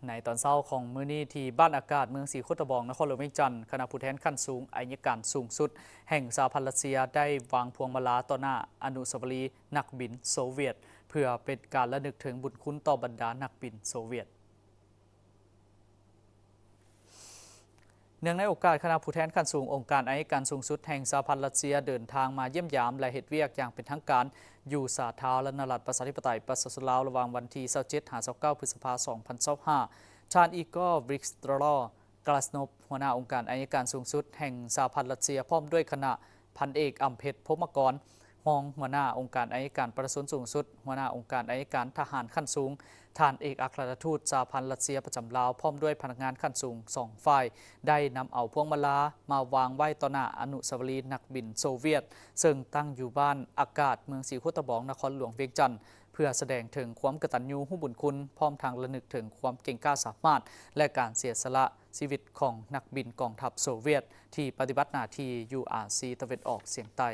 ໃນຕອນເຊົ້າຂອງມື້ນີ້ ທີ່ບ້ານອາກາດ ເມືອງສີໂຄດຕະບອງ ນະຄອນຫຼວງວຽງຈັນ, ຄະນະຜູ້ແທນຂັ້ນສູງ ອັຍການສູງສຸດແຫ່ງສະຫະພັນຣັດເຊຍ ໄດ້ວາງພວງມາລາຕໍ່ໜ້າອະນຸສາວະລີນັກບິນໂຊວຽດ ເພື່ອເປັນການລະນຶກເຖິງບຸນຄຸນຕໍ່ບັນດານັກບິນໂຊວຽດ. ເນື່ອງໃນໂອກາດຄະນະຜູ້ແທນຂັ້ນສູງອົງການອັຍການສູງສຸດແຫ່ງສະຫະພັນຣັດເຊຍ ເດີນທາງມາຢ້ຽມຢາມ ແລະ ເຮັດວຽກຢ່າງເປັນທາງການຢູ່ສາທາລະນະລັດປະຊາທິປະໄຕປະຊາຊົນລາວ ລະຫວ່າງວັນທີຊາວເຈັດ ຫາ ຊາວເກົ້າ ພຶດສະພາ ສອງພັນຊາວຫ້າ, ທ່ານ ອີກອ ວິກສະຕຣອ ກລາສໂນບ ຫົວໜ້າອົງການອັຍການສູງສຸດແຫ່ງສະຫະພັນຣັດເຊຍ ພ້ອມດ້ວຍຄະນະ, ພັນເອກ ອຳເພັດ ພົມມະກອນ ຮອງຫົວໜ້າອົງການອັຍການປະຊາຊົນສູງສຸດ, ຫົວໜ້າອົງການອັຍການທະຫານຂັ້ນສູງ, ທ່ານເອກອັຄຣະທູດສະຫະພັນຣັດເຊຍປະຈຳລາວ ພ້ອມດ້ວຍພະນັກງານຂັ້ນສູງສອງຝ່າຍ ໄດ້ນຳເອົາພວງມາລາມາວາງໄວ້ຕໍ່ໜ້າອະນຸສາວະລີນັກບິນໂຊວຽດ ເຊິ່ງຕັ້ງຢູ່ບ້ານອາກາດ ເມືອງສີໂຄດຕະບອງ ນະຄອນຫຼວງວຽງຈັນ ເພື່ອສະແດງເຖິງຄວາມກະຕັນຍູຮູ້ບຸນຄຸນ, ພ້ອມທັງລະນຶກເຖິງຄວາມເກັ່ງກ້າສາມາດ ແລະ ການເສຍສະຫຼະຊີວິດຂອງນັກບິນກອງທັບໂຊວຽດ ທີ່ປະຕິບັດໜ້າທີ່ຢູ່ອາຊີຕາເວັນອອກສຽງໃຕ້.